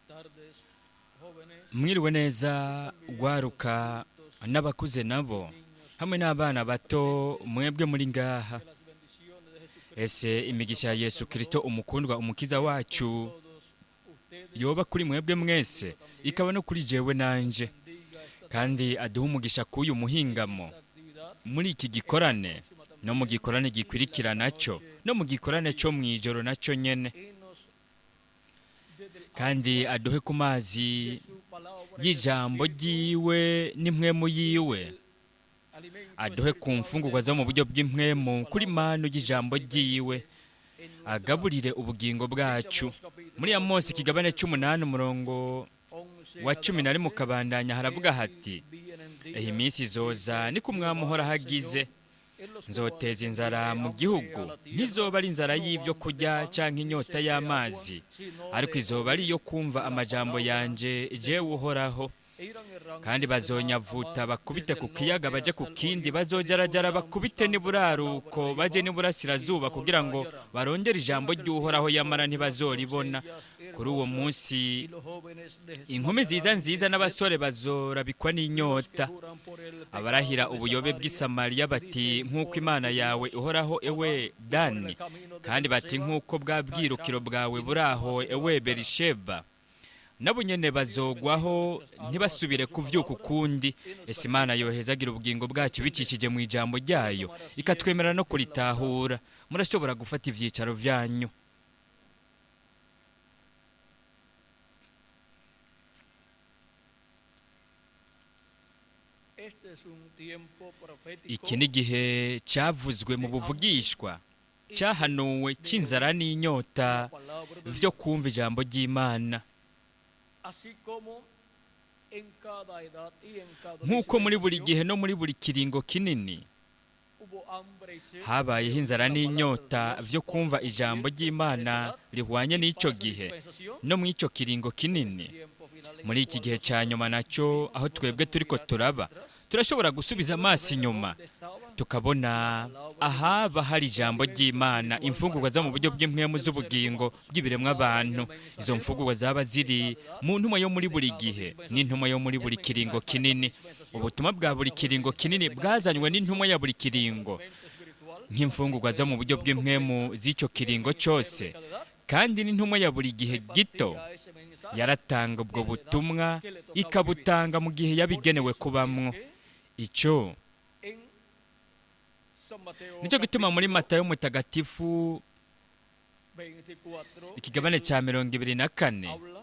Tardes, jóvenes, Mwiriwe neza gwaruka n'abakuze nabo hamwe n'abana bato mwebwe muri ngaha. Que las bendiciones de Jesucristo Ese imigisha ya Yesu Kristo umukundwa umukiza wacu todos ustedes yoba kuri mwebwe mwese ikaba no kuri jewe nanje, bendiga esta kandi aduhe umugisha k'uyu muhingamo actividad muri iki gikorane no mu gikorane gikwirikira nacyo no mu gikorane cyo mu ijoro nacyo nyene, y nos dé del kandi aduhe ku mazi de su palabra y'ijambo ryiwe n'impwemu yiwe, alimento aduhe ku mfungurwa zo mu buryo bw'impwemu kuri manu y'ijambo ryiwe, en agaburire ubugingo bwacu. Muri Amosi ikigabane c'umunani umurongo 11 wa 11 ukabandanya haravuga hati: vienen "Ehe, días iminsi izoza niko umwami uhoraho agize, en los nzoteza inzara mu gihugu, ntizoba ari inzara y'ibyo kurya canke inyota y'amazi, ariko izoba ari iyo kumva amajambo yanje jewe uhoraho. irán errando Kandi bazonyavuta bakubite ku kiyaga baje ku kindi, bazojarajara bakubite n'iburaruko baje n'iburasirazuba, kugira ngo barondere ijambo ry'uhoraho, yamara ntibazoribona. Kuri uwo munsi y los jóvenes inkumi nziza nziza n'abasore bazorabikwa n'inyota. juran por el Abarahira ubuyobe bw'i Samariya bati: nk'uko imana yawe ihoraho, ewe Dani, kandi bati: nk'uko bwa bwirukiro bwawe buraho, ewe Berisheba, nabo nyene bazogwaho ntibasubire kuvyuka ukundi. Ese imana yohezagira ubugingo bwacu bicishije mu ijambo ryayo ikatwemera no kuritahura. Murashobora gufata ivyicaro vyanyu. Este es un tiempo profético Iki ni igihe cyavuzwe mu buvugishwa cyahanuwe cy'inzara n'inyota palabra de vyo Dios. kumva ijambo ry'Imana. Así como en cada edad y en cada Nk'uko muri buri dispensación gihe no muri buri kiringo kinini hubo hambre y sed habayeho inzara de la palabra de n'inyota Dios vyo kumva por ijambo cumplimiento de ry'Imana esa edad rihwanye y n'ico para esa gihe dispensación, no mu ico kiringo kinini. tiempo final en Muri el iki cual gihe cya nyuma nacyo aho twebwe turiko turaba, turashobora gusubiza amaso inyuma donde estaba tukabona ahaba hari ijambo ry'Imana, imfungurwa zo mu buryo bw'impwemu z'ubugingo bw'ibiremwa abantu. Izo mfungurwa zaba ziri mu ntumwa yo muri buri gihe n'intumwa yo muri buri kiringo kinini. Ubutumwa bwa buri kiringo kinini bwazanywe n'intumwa ya buri kiringo espiritual nk'imfungurwa zo mu buryo bw'impwemu z'icyo kiringo cyose, kandi n'intumwa ya buri gihe gito a ese mensaje yaratanga ubwo butumwa ikabutanga mu gihe yabigenewe kubamwo. Icyo en San Mateo nicyo gituma muri Matayo mutagatifu 24 ikigabane cya 24 habla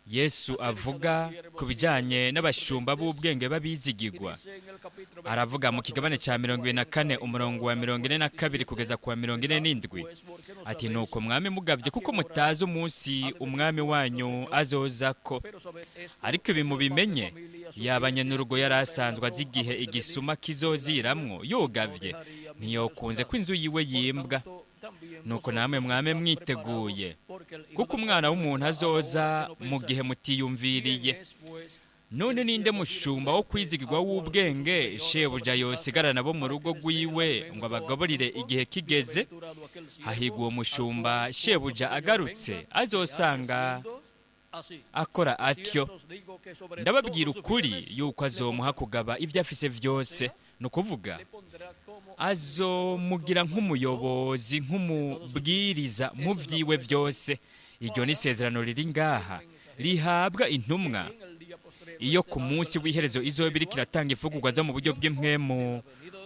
Yesu avuga ku bijyanye n'abashumba b'ubwenge b'abizigigwa. dice en el capítulo Aravuga mu kigabane cya 24 umurongo wa 42 kugeza ku wa 47 pues porque no ati: sabéis "Nuko mwami mugabye, kuko mutazi umunsi umwami wanyu azozako. pero sabed esto, Ariko ibi si el padre de mubimenye, familia yaba supiese nyenurugo que yari el asanzwe azi ladrón igihe ha de igisuma venir, kizoziramwo yogavye, ntiyokunze ko inzu yiwe yimbwa. tanto también Nuko vosotros namwe mwame estad mwiteguye, preparados, porque el Hijo kuko del umwana Hombre w'umuntu vendrá a la hora azoza que no mu gihe pensáis. mutiyumviriye. ¿Quién es, pues, None el ninde siervo mushumba wo fiel kwizigirwa al cual su w'ubwenge señor shebuja sobre su yosigarana casa bo mu para rugo que les dé el rwiwe ngo alimento a abagaburire tiempo? igihe kigeze? Bienaventurado aquel siervo Hahigwa uwo al mushumba cual shebuja cuando su señor agarutse venga, le halle azosanga haciendo así. akora atyo. Cierto os digo que sobre Ndababwira todos sus ukuri bienes yuko azomuha kugaba ibyo afise vyose, ni ukuvuga le pondrá como azomugira nk'umuyobozi, nk'umubwiriza mu vyiwe vyose. Iryo ni isezerano riri ngaha rihabwa intumwa en el día postrero iyo ku munsi w'iherezo izoba iriko iratanga imfungurwa zo mu buryo bw'impwemu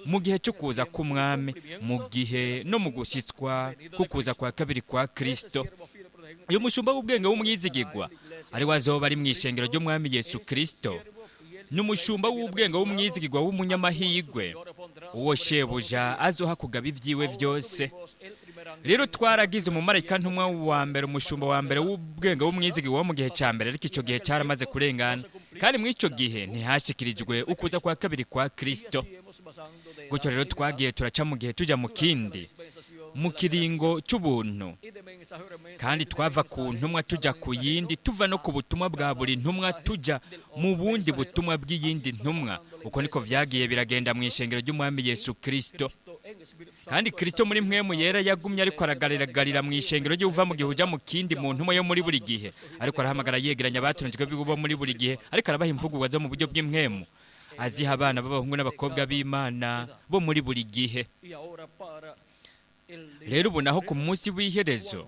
mu gihe cyo kuza k'umwami, mu gihe no mu gushyitswa kukuza kwa kabiri kwa Kristo. siervo fiel prudente Uyu mushumba w'ubwenge w'umwizigigwa ari we azoba ari mu ishengero ry'umwami Yesu Kristo, ni umushumba w'ubwenge w'umwizigigwa w'umunyamahirwe, uwo shebuja azoha kugaba ibyiwe byose. Rero twaragize umumarayika ntumwa wa mbere, umushumba wa mbere w'ubwenge w'umwizigigwa wo mu gihe cya mbere, ariko icyo gihe cyaramaze kurengana, kandi muri icyo gihe ntihashyikirijwe ukuza kwa kabiri kwa Kristo. Gutyo rero twagiye turaca mu gihe tujya mu kindi, mu kiringo cy'ubuntu, kandi twava ku ntumwa tujya ku yindi, tuva no ku butumwa bwa buri ntumwa tujya mu bundi butumwa bw'iyindi ntumwa. Uko niko vyagiye biragenda mu ishengero ry'umwami Yesu Kristo. Kandi Kristo muri Mpwemu Yera yagumye ariko aragariragarira mu ishengero ry'uva mu gihe uja mu kindi mu ntumwa yo muri buri gihe, ariko arahamagara yegeranya abatoranijwe bo muri buri gihe, ariko arabaha imvugurwa zo mu buryo bw'impwemu, aziha abana b'abahungu n'abakobwa b'Imana bo muri buri gihe. Rero ubu naho ku munsi w'iherezo,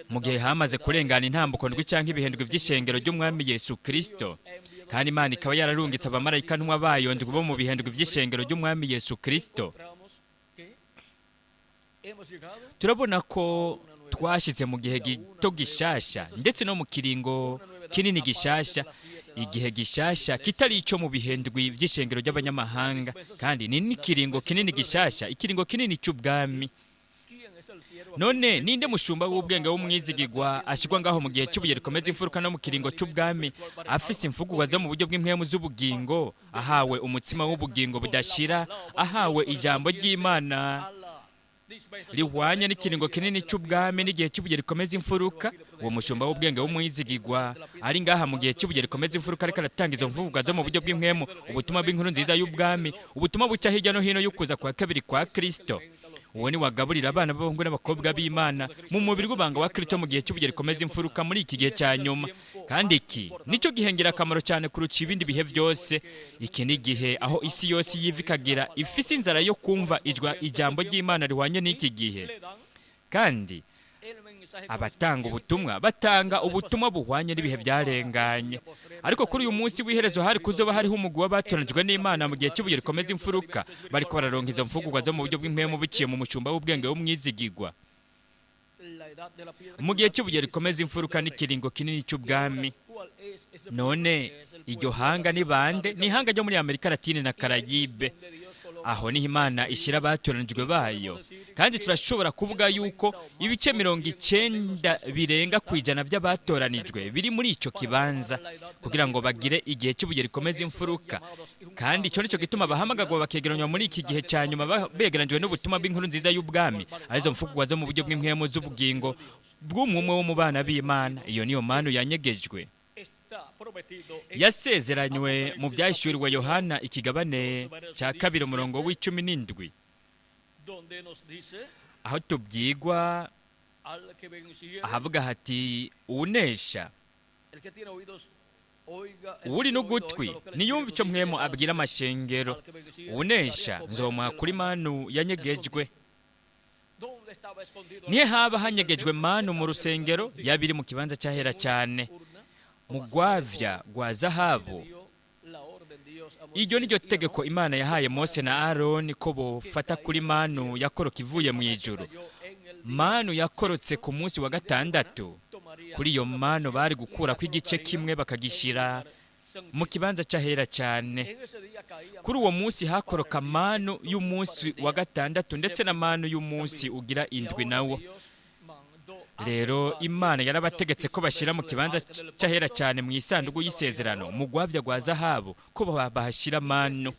mu gihe hamaze kurengana intambuko ndwi cyangwa ibihendwi by'ishengero ry'Umwami Yesu Kristo, kandi Imana ikaba yararungitse abamarayika ntumwa bayo ndwi bo mu bihendwi by'ishengero ry'Umwami Yesu Kristo, turabona ko twashyize mu gihe gito gishasha, ndetse no mu kiringo kinini gishasha, igihe gishasha kitari icyo mu bihendwi by'ishengero ry'abanyamahanga, kandi ni n'ikiringo kinini gishasha, ikiringo kinini cy'ubwami. None ninde mushumba w'ubwenge w'umwizigigwa ashyirwa ngaho mu gihe cy'ubuye rikomeza imfuruka no mu kiringo cy'ubwami, afise imfugurwa zo mu buryo bw'impwemu z'ubugingo, ahawe umutsima w'ubugingo budashira, ahawe ijambo ry'Imana rihwanye n'ikiringo kinini cy'ubwami n'igihe cy'ubuye rikomeza imfuruka? Uwo mushumba w'ubwenge w'umwizigigwa ari ngaha mu gihe cy'ubuye rikomeza imfuruka, ariko aratanga izo mvugurwa zo mu buryo bw'impwemu, ubutumwa bw'inkuru nziza y'ubwami, ubutumwa buca hirya no hino y'ukuza kwa kabiri kwa Kristo. Uwo ni wagaburira abana b'abahungu n'abakobwa b'Imana mu mubiri w'ubanga wa Kristo mu gihe cy'ubuye rikomeza imfuruka muri iki gihe cya nyuma. Kandi iki nicyo gihe ngirakamaro cyane kuruca ibindi bihe byose. Iki ni igihe aho isi yose yiva ikagira ifise inzara yo kumva ijwa ijambo ry'Imana rihwanye n'iki gihe, kandi abatanga ubutumwa batanga ubutumwa buhwanye n'ibihe byarenganye. Ariko kuri uyu munsi w'iherezo hari kuzoba hariho umugwi w'abatoranijwe n'Imana mu gihe cy'ibuye rikomeza imfuruka, bariko bararonka izo mfugurwa zo mu buryo bw'impwemu biciye mu mushumba w'ubwenge w'umwizigigwa mu gihe cy'ibuye rikomeza imfuruka n'ikiringo kinini cy'ubwami. None iryo hanga ni bande? Ni ihanga ryo muri Amerika Latine na Karayibe. Aho niho Imana ishyira abatoranijwe bayo. Kandi turashobora kuvuga yuko ibice 90 birenga by'abatoranijwe biri muri icyo kibanza kugira ngo bagire igihe cy'ibuye rikomeza imfuruka. Kandi icyo nicyo gituma bahamagarwa bakegeranywa muri iki gihe cya nyuma, begeranijwe n'ubutumwa bw'inkuru nziza y'ubwami, arizo mfugurwa zo mu buryo bw'impwemu z'ubugingo bw'umwe wo mu bana b'Imana. Iyo niyo manu yanyegejwe, yasezeranywe mu Byahishuriwe Yohana ikigabane cya 2, umurongo wa 17, aho tubyigwa ahavuga hati: "Unesha, uwuri n'ugutwi niyumva icyo Mpwemu abwira amashengero. Unesha nzomuha kuri manu yanyegejwe." Niyo haba hanyegejwe manu mu rusengero, yaba iri mu kibanza cyahera cyane mu rwavya rwa zahabu. Iryo ni ryo tegeko Imana yahaye Mose na Aroni, ko bofata kuri manu yakoroka ivuye mu ijuru, manu yakorotse ku munsi wa gatandatu. Kuri iyo manu bari gukura ko igice kimwe bakagishyira mu kibanza cy'ahera cyane. Kuri uwo munsi hakoroka manu y'umunsi wa gatandatu, ndetse na manu y'umunsi ugira indwi nawo. Rero Imana yarabategetse ko bashyira mu kibanza cy'ahera cyane mu isanduku y'isezerano, mu rwabya rwa zahabu, ko bahashyira manu.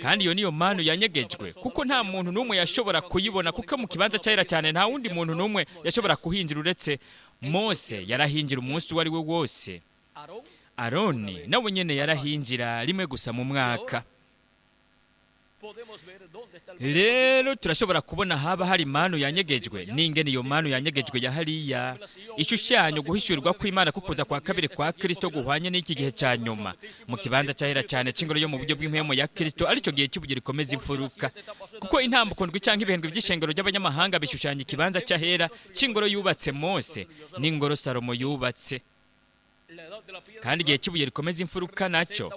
Kandi iyo niyo manu yanyegejwe, kuko nta muntu n'umwe yashobora kuyibona, kuko mu kibanza cy'ahera cyane nta wundi muntu n'umwe yashobora kuhinjira uretse Mose. Yarahinjira umunsi uwo ari we wose. Aroni nawe nyene yarahinjira rimwe gusa mu mwaka. Rero turashobora kubona haba hari manu yanyegejwe n'ingene iyo manu yanyegejwe ya hariya ishushanyo guhishurirwa kw'Imana kukuza kwa kabiri kwa Kristo guhwanye n'iki gihe cya nyuma mu kibanza cyahera cyane cy'ingoro yo mu buryo bw'impwemu ya Kristo, aricyo gihe cy'ibuye rikomeza imfuruka. Kuko intambuko ndwi cyangwa ibihembwe by'ishengero ry'abanyamahanga bishushanya ikibanza cy'ahera cy'ingoro yubatse Mose n'ingoro Salomo yubatse. Kandi igihe cy'ibuye rikomeza imfuruka nacyo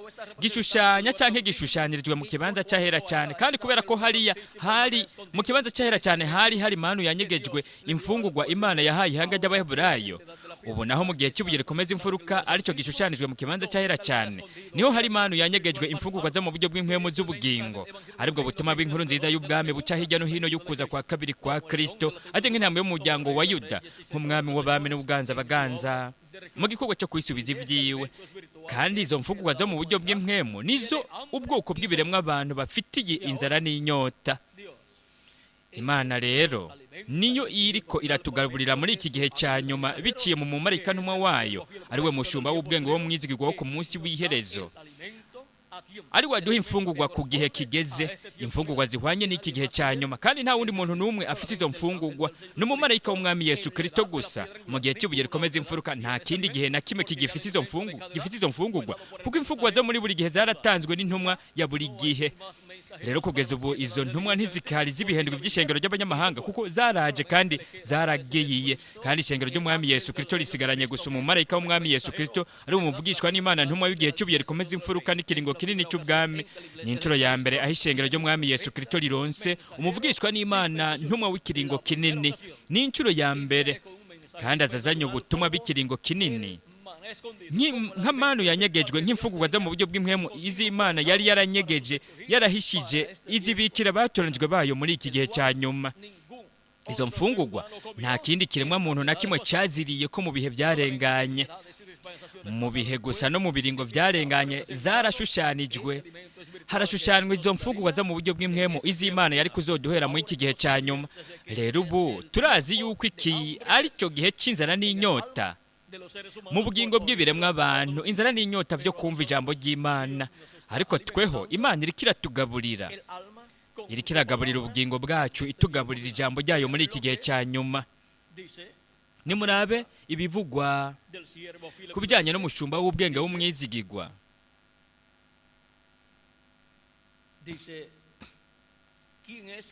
gishushanya cyangwa gishushanyirijwe mu kibanza cy'ahera cyane. Kandi kubera ko hariya hari mu kibanza cy'ahera cyane hari hari manu yanyegejwe, imfungurwa Imana yahaye ihanga ry'Abaheburayo, ubu naho mu gihe cy'ibuye rikomeza imfuruka, aricyo gishushanijwe mu kibanza cy'ahera cyane, niho hari manu yanyegejwe, imfungurwa zo mu buryo bw'impwemu z'ubugingo, aribwo butuma bw'inkuru nziza y'ubwami buca hirya no hino y'ukuza kwa kabiri kwa Kristo, ajya nk'intama y'umuryango wa Yuda, nk'umwami w'abami n'ubuganza baganza mu gikorwa cyo kwisubiza ibyiwe. Kandi izo mfungurwa zo mu buryo bw'impwemu nizo ubwoko bw'ibiremwa abantu bafitiye inzara n'inyota. Imana rero niyo iriko iratugaburira muri iki gihe cya nyuma biciye mu mumarika ntumwa wayo, ari we mushumba w'ubwenge wo mwizigirwa wo ku munsi w'iherezo. Ari waduha imfungurwa ku gihe kigeze, imfungurwa zihwanye n'iki gihe cya nyuma. Kandi nta wundi muntu n'umwe afite izo mfungurwa, ni umumarayika w'umwami Yesu Kirisito gusa. Mu gihe cy'ibuye rikomeza imfuruka, nta kindi gihe na kimwe kigifite izo mfungu gifite izo mfungurwa, kuko imfungurwa zo muri buri gihe zaratanzwe n'intumwa ya buri gihe. Rero kugeza ubu izo ntumwa ntizikari z'ibihendwe by'ishengero ry'abanyamahanga, kuko zaraje kandi zaragiye. Kandi ishengero ry'umwami Yesu Kirisito risigaranye gusa umumarayika w'umwami Yesu Kirisito, ari umuvugishwa n'Imana, ntumwa y'igihe cy'ibuye rikomeza imfuruka n'ikiringo kinini cy'ubwami. Ni inshuro ya mbere aho ishengero ry'umwami Yesu Kirisito rironse umuvugishwa n'Imana, ntumwa w'ikiringo kinini. Ni inshuro ya mbere, kandi azazanye ubutumwa bw'ikiringo kinini nk'amanu yanyegejwe, nk'imfungurwa zo mu buryo bw'impwemu iz'Imana yari yaranyegeje, yarahishije, izibikira batoranijwe bayo muri iki gihe cya nyuma. Izo mfungurwa nta kindi kiremwa muntu na kimwe cyaziriye ko mu bihe byarenganye, mu bihe gusa no mu biringo byarenganye zarashushanijwe. Harashushanwa izo mfungurwa zo mu buryo bw'impwemu iz'Imana yari kuzoduhera muri iki gihe cya nyuma. Rero ubu turazi yuko iki ari cyo gihe cy'inzara n'inyota mu bugingo bw'ibiremwa abantu, inzara n'inyota byo kumva ijambo ry'Imana. Ariko tweho Imana iriko iratugaburira, iriko iragaburira ubugingo bwacu, itugaburira ijambo ryayo muri iki gihe cya nyuma. Nimurabe ibivugwa ku bijyanye n'umushumba w'ubwenge w'umwizigigwa.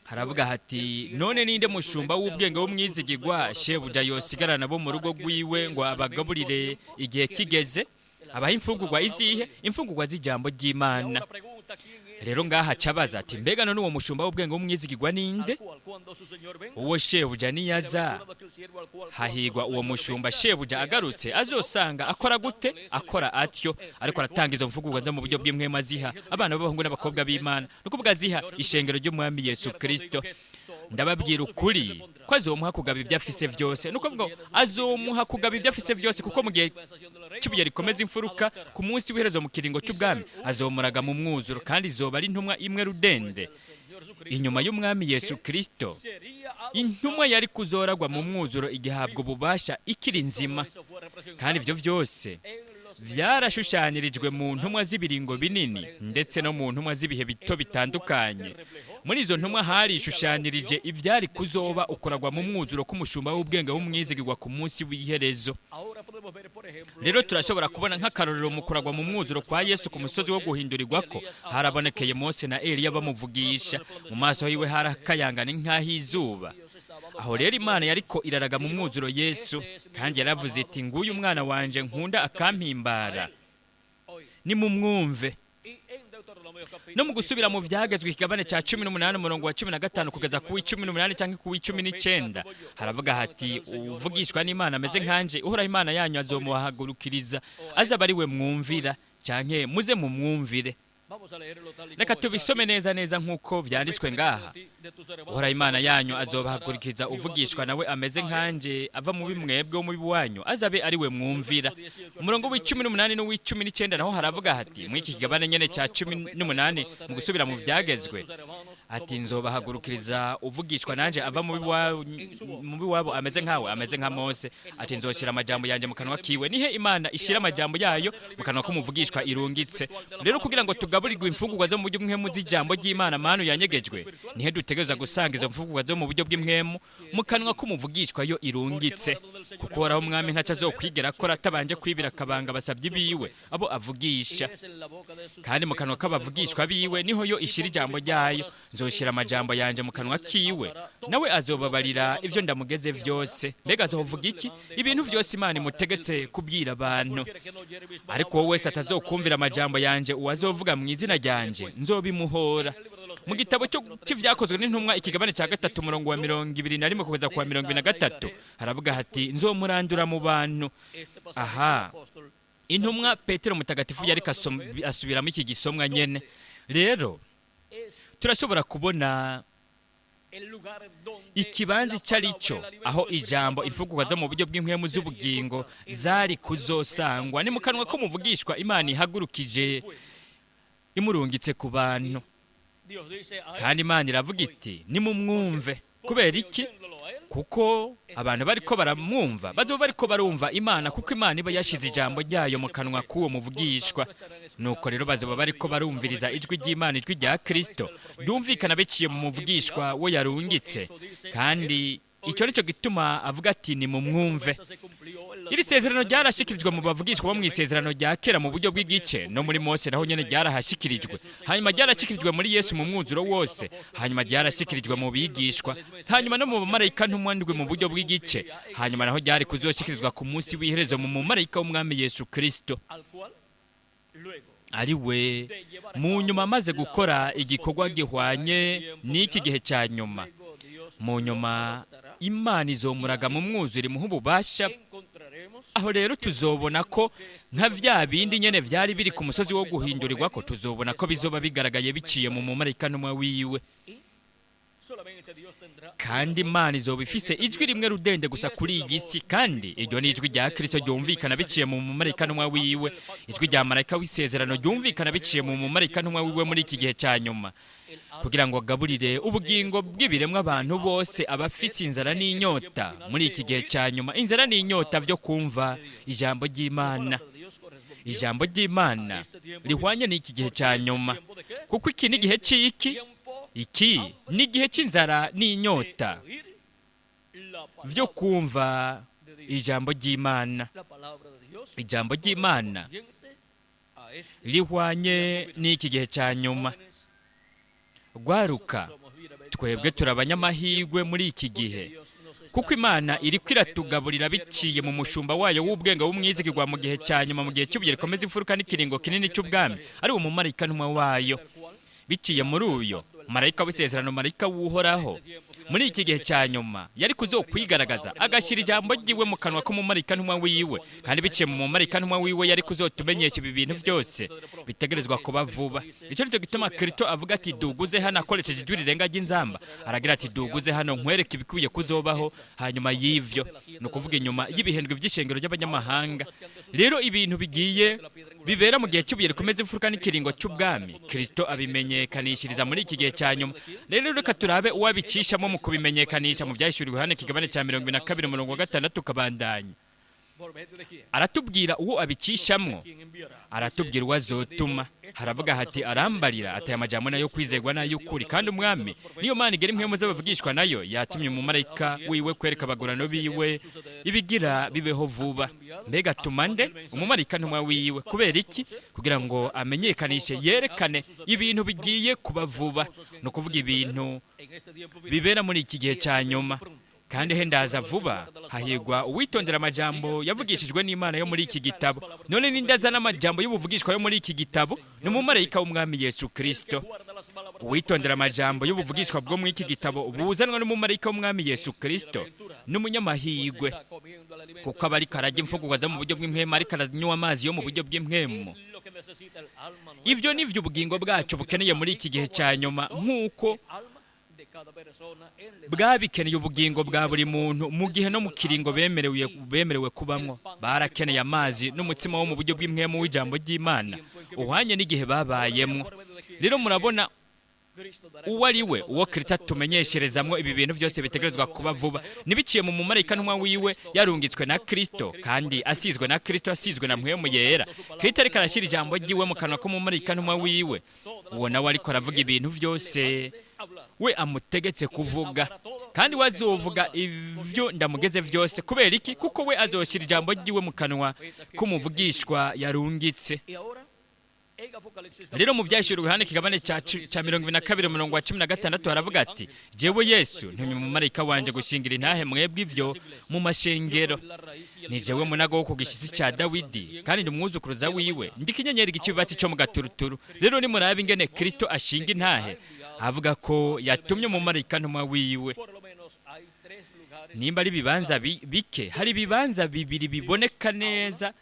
Haravuga hati: "None ninde mushumba w'ubwenge w'umwizigigwa shebuja yosigarana bo mu rugo rwiwe ngo abagaburire igihe kigeze, abaha imfungurwa izihe? Imfungurwa z'ijambo ry'Imana." Rero ngaha acabaza ati: "Mbega none uwo mushumba w'ubwenge w'umwizigigwa ninde, uwo shebuja niyaza?" Hahigwa uwo mushumba shebuja agarutse azosanga akora gute? Akora atyo, ariko aratanga izo mfungurwa zo mu buryo bw'impwemu, aziha abana b'abahungu n'abakobwa b'Imana, ni ukuvuga aziha ishengero ry'umwami Yesu Kirisito. Ndababwira ukuri ko azomuha kugaba ibyo afise byose. Ni ukuvuga ngo azomuha kugaba ibyo afise byose, kuko mu gihe cy'ibuye rikomeza imfuruka, ku munsi w'iherezo, mu kiringo cy'ubwami, azomuraga mu mwuzuro, kandi izoba ari intumwa imwe rudende inyuma y'umwami Yesu Kirisito, intumwa yari kuzoragwa mu mwuzuro igihabwa ububasha ikiri nzima. Kandi ibyo byose byarashushanirijwe mu ntumwa z'ibiringo binini ndetse no mu ntumwa z'ibihe bito bitandukanye. Muri izo ntumwa harishushanirije ibyari kuzoba ukoragwa mu mwuzuro k'umushumba w'ubwenge w'umwizigirwa ku munsi w'iherezo. Rero turashobora kubona nk'akarorero mu kuragwa mu mwuzuro kwa Yesu ku musozi wo guhindurirwa ko harabonekeye Mose na Eliya bamuvugisha, mu maso hiwe harakayangana nk'ah'izuba. Aho rero Imana yariko iraraga mu mwuzuro Yesu, kandi yaravuze iti: "Nguyu umwana wanje nkunda akampimbara, nimumwumve." No mu gusubira mu Byagezwe, ikigabane cya 18, umurongo wa 15 kugeza ku w'18 cyangwa ku w'19, haravuga hati: "Uvugishwa n'Imana ameze nkanje, Uhoraho Imana yanyu azomuhagurukiriza, azaba ari we mwumvira, canke muze mumwumvire." Reka tubisome neza neza nk'uko vyanditswe ngaha: "Uhoraho Imana yanyu azobahagurukiriza uvugishwa nawe ameze nkanje, ava mu bimwebwe wo mu wanyu, azabe ari we mwumvira." Umurongo w'18 n'uw'icumi n'icyenda naho haravuga hati, muri iki kigabane nyene cya 18 mu gusubira mu Vyagezwe, ati: "Nzobahagurukiriza uvugishwa nanje ava mu biwabo ameze nkawe, ameze nka Mose." Ati: "Nzoshyira amajambo yanjye mu kanwa kiwe." Nihe Imana ishyira amajambo yayo? Mu kanwa k'umuvugishwa irungitse. Rero kugira ngo tugaburirwe imfungurwa zo mu buryo bw'impwemu z'ijambo ry'Imana, manu yanyegejwe, nihe dutegereza gusanga izo mfungurwa zo mu buryo bw'impwemu? Mu kanwa k'umuvugishwa yo irungitse. Kuko Uhoraho umwami ntacyo azokwigera akora atabanje kwibira akabanga abasabyi biwe, abo avugisha. Kandi mu kanwa k'abavugishwa biwe niho yo ishyira ijambo ryayo. "Nzoshyira amajambo yanjye mu kanwa kiwe, nawe azobabarira ibyo ndamugeze vyose." Mbega azovuga iki? Ibintu vyose Imana imutegetse kubwira abantu. "Ariko wowe wese atazokumvira amajambo yanje, uwazovuga mu izina ryanje, nzobimuhora." Mu gitabo cy'Ibyakozwe n'Intumwa, ikigabane cya 3, umurongo wa 21 kugeza ku wa 23, haravuga hati: "Nzomurandura mu bantu." Aha intumwa Petero mutagatifu yariko asubiramo iki gisomwa nyene. Rero turashobora kubona ikibanza icyo ari cyo aho ijambo, imfungurwa zo mu buryo bw'impwemu z'ubugingo zari kuzosangwa: ni mu kanwa ko muvugishwa Imana ihagurukije, imurungitse ku bantu. Kandi Imana iravuga iti: "Nimumwumve." Kubera iki? Kuko abantu bariko baramwumva bazoba bariko barumva Imana, kuko Imana iba yashize ijambo ryayo mu kanwa k'uwo muvugishwa. Nuko rero bazoba bariko barumviriza ijwi ry'Imana, ijwi rya Kristo ryumvikana biciye mu muvugishwa we yarungitse. Kandi icyo nicyo gituma avuga ati: "Nimumwumve." Iri sezerano ryarashikirijwe mu bavugishwa bo mu isezerano rya kera mu buryo bw'igice, no muri Mose naho nyene ryarahashikirijwe, hanyuma ryarashikirijwe muri Yesu mu mwuzuro wose, hanyuma ryarashikirijwe mu bigishwa, hanyuma no mu bamarayika ntumwa ndwi mu buryo bw'igice, hanyuma naho ryari kuzoshikirizwa ku munsi w'iherezo mu mumarayika w'umwami Yesu Kristo, al cual luego ari we mu nyuma amaze gukora igikorwa gihwanye n'iki gihe cya nyuma, luego Dios mu nyuma Imana izomuraga mu mwuzure, imuha ububasha. Encontraremos Aho rero tuzobona ko nka vya bindi nyene vyari biri ku musozi wo guhindurirwa, ko tuzobona ko bizoba bigaragaye biciye mu mumarayika ntumwa wiwe. Solamente Dios tendrá Kandi Imana izoba ifise ijwi rimwe rudende gusa kuri iyi si, kandi iryo ni ijwi rya Kristo ryumvikana biciye mu mumarayika ntumwa wiwe, ijwi rya marayika w'isezerano ryumvikana biciye mu mumarayika ntumwa wiwe muri iki gihe cya nyuma, kugira ngo agaburire ubugingo bw'ibiremwa abantu bose abafise inzara n'inyota muri iki gihe cya nyuma, inzara n'inyota byo kumva ijambo ry'Imana, de Dios correspondiente ijambo ry'Imana rihwanye n'iki gihe cya nyuma. tiempo de qué? Kuko iki ni igihe cy'iki? Tiempo Iki ni igihe cy'inzara n'inyota de oír la palabra byo kumva ijambo ry'Imana, la palabra de Dios ijambo ry'Imana correspondiente a este rihwanye n'iki gihe cya nyuma. jóvenes. Rwaruka, Somos twebwe turi abanyamahirwe muri iki gihe, Dios nos está kuko Imana iriko iratugaburira biciye mu mushumba wayo w'ubwenge w'umwizigirwa mu gihe cya nyuma, mu gihe cy'ibuye rikomeza imfuruka n'ikiringo kinini cy'ubwami, ari uwo mumarayika ntumwa wayo. al cual Biciye muri uyo marayika w'isezerano, marayika w'Uhoraho, muri iki gihe cya nyuma yari kuzokwigaragaza agashyira ijambo ryiwe mu kanwa k'umumarayika ntumwa wiwe, kandi biciye mu mumarayika ntumwa wiwe yari kuzotumenyesha ibi bintu byose bitegerezwa kuba vuba. Icyo nicyo gituma Kristo avuga ati: "Duguze hano," akoresheje ijwi rirenga ry'inzamba aragira ati: "Duguze hano nkwereke ibikwiye kuzobaho hanyuma y'ivyo," ni ukuvuga inyuma y'ibihembwe by'ishengero ry'abanyamahanga. Rero ibintu bigiye bibera mu gihe cy'ibuye rikomeza imfuruka n'ikiringo cy'ubwami, Kristo abimenyekanishiriza muri iki gihe cya nyuma. Rero reka turabe uwabicishamo mu kubimenyekanisha mu Byahishuriwe Yohana ikigabane cya 22, umurongo wa 6 ukabandanya. Por medio de quién? Aratubwira uwo abicishamwo. ¿Quién enviará? Aratubwira uwo azotuma. Haravuga hati: "Arambarira ataya amajambo nayo kwizegwa n'ay'ukuri, kandi Umwami niyo Mana igera impwemu z'abavugishwa nayo yatumye umumarayika wiwe kwereka abagurano biwe ibigira bibeho vuba." Mbega atuma nde? Umumarayika ntumwa wiwe. Kubera iki? Kugira ngo amenyekanishe, yerekane ibintu bigiye kuba vuba, ni ukuvuga ibintu En este tiempo final. bibera muri iki gihe cya nyuma. "Kandi he ndaza vuba, hahirwa uwitondera amajambo yavugishijwe n'Imana yo muri iki gitabo." None ninde azana amajambo y'ubuvugishwa yo muri iki gitabo? Ni umumarayika w'umwami Yesu Kristo. Guarda las palabras Uwitondera amajambo y'ubuvugishwa bwo muri iki gitabo buzanwa n'umumarayika w'umwami Yesu Kristo n'umunyamahirwe, está comiendo el alimento kuko aba ariko ararya imfungurwa zo mu buryo bw'impwemu, ariko aranywa amazi yo mu buryo bw'impwemu. Es lo que necesita el alma nuestra, Ibyo ni byo ubugingo bwacu bukeneye muri iki gihe cya nyuma, nk'uko alma de cada persona en la edad bwabikeneye ubugingo bwa buri muntu mu gihe no mu kiringo bemerewe kubamwo. Barakeneye amazi n'umutsima wo mu buryo bw'impwemu w'ijambo ry'Imana uhwanye n'igihe babayemwo. Rero murabona Cristo dará uwo ari we, uwo Kristo atumenyesherezamwo ibi bintu byose bitegerezwa kuba vuba. Ntibiciye mu mumarayika ntumwa wiwe yarungitswe na Kristo kandi asizwe na Kristo, asizwe na Mpwemu Yera. Kristo ariko arashyira ijambo ryiwe mu kanwa k'umumarayika ntumwa wiwe, uwo nawe ariko aravuga ibintu byose hablar. we amutegetse kuvuga, kandi we azovuga ibyo ndamugeze byose. Kubera iki? Kuko we azoshyira ijambo ryiwe mu kanwa k'umuvugishwa yarungitse. Y ahora en Apocalipsis Rero mu Byahishuriwe Yohana ikigabane cya 22, umurongo wa 16, haravuga ati: "Jewe Yesu ntumye umumarayika wanje gushingira intahe mwebwe ivyo mu mashengero. La raíz y el Ni jewe munago wo ku gishyitsi cya Dawidi, kandi ndi umwuzukuruza wiwe, ndi kinyenyeri gica cyo mu gaturuturu." Rero nimuraba ingene Kristo ashinga intahe, avuga ko yatumye umumarayika ntumwa wiwe. Por lo menos hay tres lugares Nimba ari ibibanza bike, hari ibibanza bibiri biboneka neza.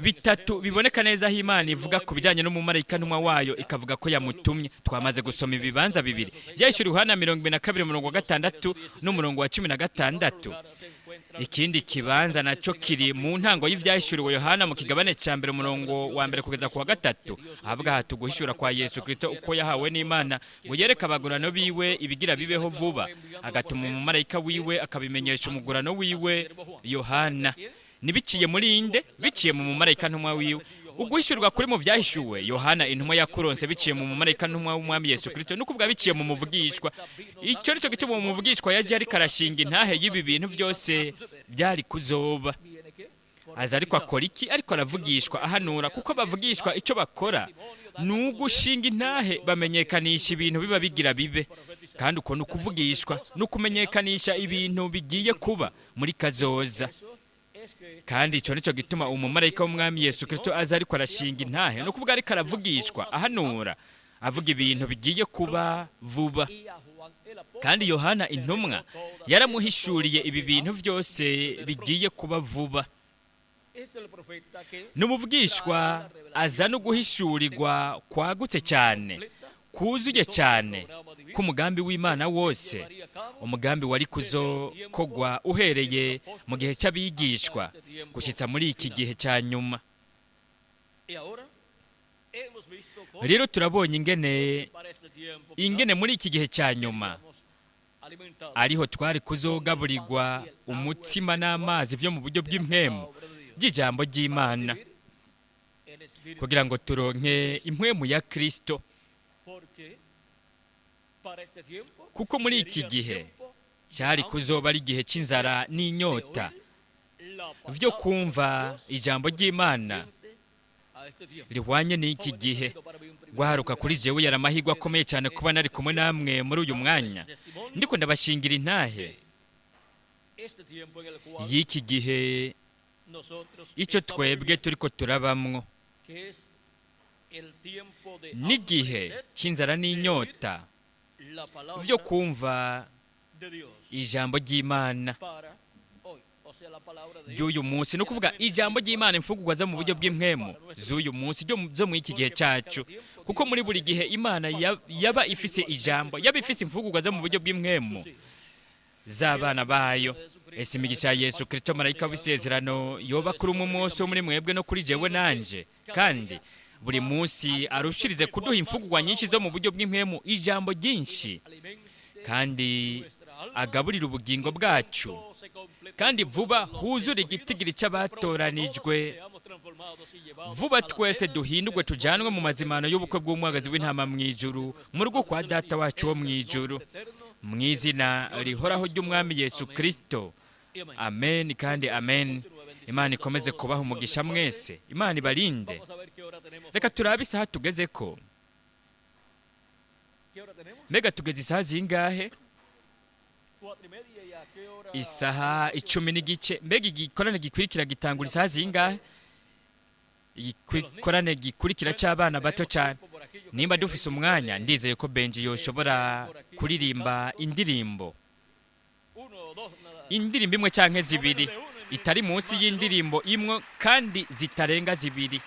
Bitatu biboneka neza aho Imana ivuga ku bijyanye n'umumarayika ntumwa wayo, ikavuga ko yamutumye. Twamaze gusoma ibibanza bibiri byahishuriwe Yohana 22 umurongo wa 6 n'umurongo wa 16. Ikindi kibanza nacyo kiri mu ntango y'ibyahishuriwe Yohana mu kigabane cya 1 umurongo wa 1 kugeza ku wa 3, ahavuga hati uguhishura kwa Yesu Kristo uko yahawe n'Imana ngo yereke abagurano biwe ibigira bibeho vuba, agatuma umumarayika wiwe akabimenyesha umugurano wiwe Yohana. Nibiciye muri inde? Biciye mu mumarayika ntumwa wiwe. Uguhishurwa kuri mu byahishuwe Yohana intumwa yakuronse biciye mu mumarayika ntumwa w'umwami Yesu Kristo, no kuvuga biciye mu muvugishwa. Icyo nicyo gituma umuvugishwa yaje ariko arashinga intahe y'ibi bintu byose byari kuzoba. Aza ariko akora iki? Ariko aravugishwa, ahanura, kuko bavugishwa icyo bakora ni ugushinga intahe, bamenyekanisha ibintu biba bigira bibe. Kandi uko ni ukuvugishwa, ni ukumenyekanisha ibintu bigiye kuba muri kazoza. Kandi icyo nicyo gituma umumarayika w'umwami Yesu Kristo aza ariko arashinga intahe, ni ukuvuga ariko aravugishwa, ahanura, avuga ibintu bigiye kuba vuba. Kandi Yohana intumwa yaramuhishuriye ibi bintu byose bigiye kuba vuba. N'umuvugishwa aza no guhishurirwa kwagutse cyane, kuzuye cyane k'umugambi w'Imana wose, umugambi wari kuzokogwa uhereye mu gihe cy'abigishwa gushyitsa muri iki gihe cya nyuma. Rero turabonye ingene muri iki gihe cya nyuma ariho twari kuzogaburirwa umutsima n'amazi byo mu buryo bw'impwemu by'ijambo ry'Imana, kugira ngo turonke impwemu ya Kristo, kuko muri iki gihe cyari kuzoba ari igihe cy'inzara n'inyota byo kumva ijambo ry'Imana rihwanye n'iki gihe. Guharuka kuri jewe yari amahirwe akomeye cyane kuba nari kumwe namwe muri uyu mwanya, ndiko ndabashingira intahe y'iki gihe icyo twebwe turiko turabamwo, n'igihe cy'inzara n'inyota byo kumva ijambo ry'Imana ry'uyu munsi, ni ukuvuga ijambo ry'Imana, imfungurwa zo mu buryo bw'impwemu z'uyu munsi zo muri iki gihe cyacu. Kuko muri buri gihe Imana yaba ifise ijambo, yaba ifise imfungurwa zo mu buryo bw'impwemu z'abana bayo. Ese imigisha ya Yesu Kristo marayika w'isezerano yoba kuri umwe munsi wo muri mwebwe no kuri jewe nanje, kandi buri munsi arushirize kuduha imfungurwa nyinshi zo mu buryo bw'impwemu, ijambo ryinshi, kandi agaburira ubugingo bwacu, kandi vuba huzure igitigiri cy'abatoranijwe, vuba twese duhindurwe tujyanwe mu mazimano y'ubukwe bw'umwagazi w'intama mu ijuru, mu rugo kwa Data wacu wo mu ijuru, mu izina rihoraho ry'umwami Yesu Kristo. Amen kandi amen. Imana ikomeze kubaha umugisha mwese, Imana ibarinde. Reka turabe isaha tugeze ko. Mbega tugeze isaha zingahe? Isaha 10:15. Mbega igikorane gikurikira gitangura isaha zingahe? Igikorane gikurikira cy'abana bato cyane. Nimba dufise umwanya, ndizeye ko Benji yoshobora kuririmba indirimbo imwe canke zibiri, itari munsi y'indirimbo imwe kandi zitarenga zibiri.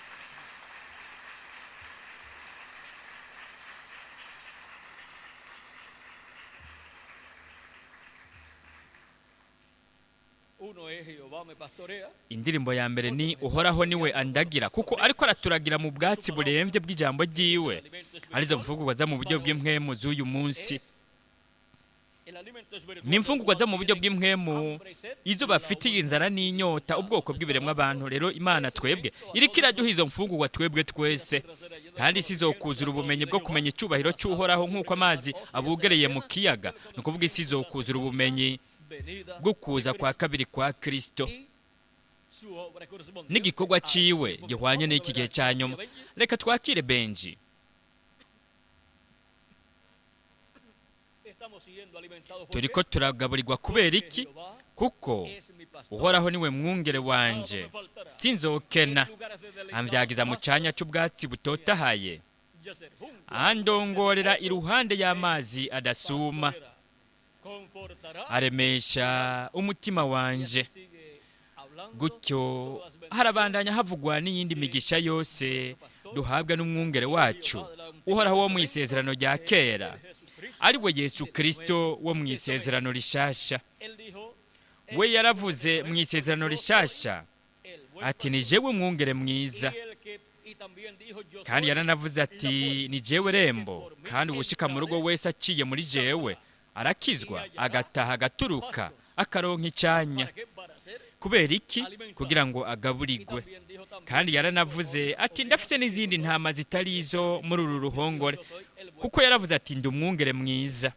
Indirimbo ya mbere ni Uhoraho niwe andagira, kuko ariko araturagira mu bwatsi burembye bw'ijambo ryiwe, arizo mfungurwa zo mu buryo bw'impwemu z'uyu munsi. Ni imfungurwa zo mu buryo bw'impwemu izo bafitiye inzara n'inyota ubwoko bw'ibiremwa abantu. Rero Imana twebwe iriko iraduha izo mfungurwa twebwe twese, kandi isi izokuzura ubumenyi bwo kumenya icyubahiro cy'Uhoraho nk'uko amazi abugereye mu kiyaga. Ni ukuvuga isi izokuzura ubumenyi bwo kuza kwa kabiri kwa Kristo n'igikorwa ciwe gihwanye n'iki gihe cya nyuma. Reka twakire Benji. Turiko turagaburirwa kubera iki? Kuko Uhoraho niwe mwungere wanje, sinzokena. Amvyagiza mu canya c'ubwatsi butotahaye, andongorera iruhande y'amazi adasuma, aremesha umutima wanje. Gutyo Harabandanya havugwa n'iyindi migisha yose duhabwa n'umwungere wacu uhoraho wo mu isezerano rya kera, ari we Yesu Kirisito wo mu isezerano rishasha. We yaravuze mu isezerano rishasha ati: "Ni jewe mwungere mwiza." Kandi yaranavuze ati: "Ni jewe rembo, kandi uwushika mu rugo wese aciye muri jewe arakizwa, agataha, agaturuka, akaronka icyanya." Kubera iki? Kugira ngo agaburigwe. Kandi yaranavuze ati: "Ndafise n'izindi ntama zitari izo muri uru ruhongore," kuko yaravuze ati: "Ndi umwungere mwiza."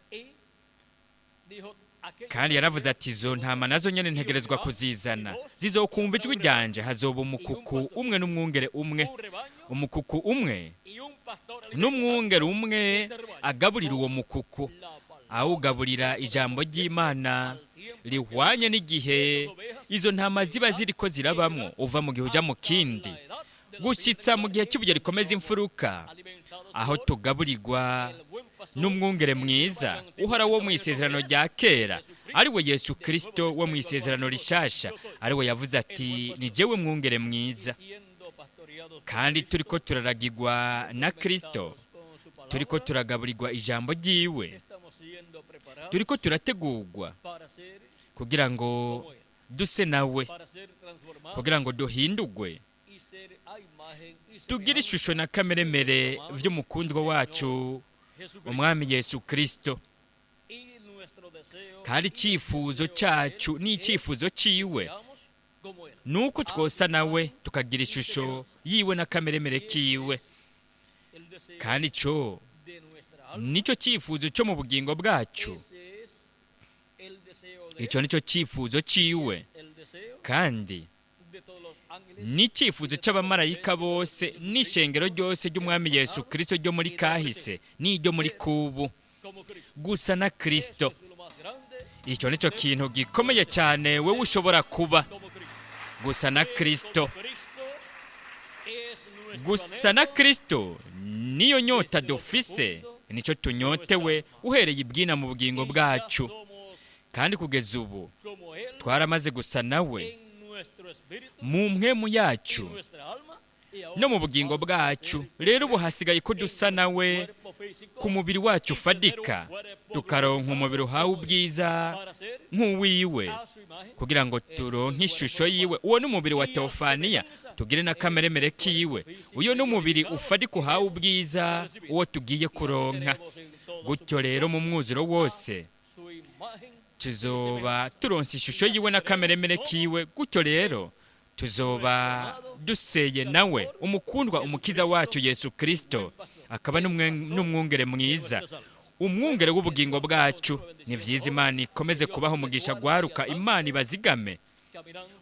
Kandi yaravuze ati: "Izo ntama nazo nyene ntegerezwa kuzizana, zizokumva ijwi ryanje, hazoba umukuku umwe n'umwungere umwe." Umukuku umwe n'umwungere umwe agaburira uwo mukuku, awugaburira ijambo ry'Imana rihwanye n'igihe izo ntama ziba ziriko zirabamwo, uva mu gihe uja mu kindi, gushyitsa mu gihe cy'ibuye rikomeza imfuruka, aho tugaburirwa n'umwungere mwiza uhora wo mu isezerano rya kera, ari we Yesu Kirisito wo mu isezerano rishasha, ari we yavuze ati: "Ni jewe mwungere mwiza." Kandi turiko turaragirwa na Kirisito, turiko turagaburirwa ijambo ryiwe, turiko turategurwa kugira ngo duse nawe, kugira ngo duhindugwe, tugire ishusho na kameremere vy'umukundwa wacu umwami Yesu Kirisito. Kandi icyifuzo cyacu n'icyifuzo ciwe nuko twosa nawe, tukagira ishusho yiwe na kameremere kiwe. Kandi ico nicyo cyifuzo cyo mu bugingo bwacu, icyo nicyo cyifuzo ciwe, kandi n'icyifuzo cy'abamarayika bose n'ishengero ryose ry'umwami Yesu Kirisito ryo muri kahise n'iryo muri kubu, gusa na Kirisito. Icyo nicyo kintu gikomeye cyane wowe ushobora kuba, gusa na Kirisito. Gusa na Kirisito niyo nyota dufise, nicyo tunyotewe uhereye ibwina mu bugingo bwacu. Kandi kugeza ubu twaramaze gusa nawe mu mpwemu yacu no mu bugingo bwacu. Rero ubu hasigaye ko dusa nawe ku mubiri wacu ufadika, tukaronka umubiri uhawe ubwiza nk'uwiwe, kugira ngo turonke ishusho yiwe. Uwo ni umubiri wa teofaniya, tugire n'akameremere kiwe. Uyo ni umubiri ufadika uhawe ubwiza, uwo tugiye kuronka. Gutyo rero mu mwuzuro wose tuzoba turonse ishusho yiwe n'akameremere kiwe. Gutyo rero tuzoba duseye nawe, umukundwa umukiza wacu Yesu Kirisito, akaba n'umwungere mwiza, umwungere w'ubugingo bwacu. Ni byiza, Imana ikomeze kubaha umugisha. Gwaruka, Imana ibazigame,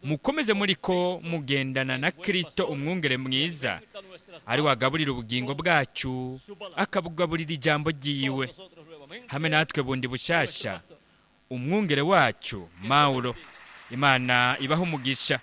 mukomeze muri ko mugendana na Kirisito umwungere mwiza, ari wagaburira ubugingo bwacu, akabugaburira ijambo ryiwe. Hamwe natwe bundi bushasha, umwungere wacu Mauro. Imana ibaha umugisha.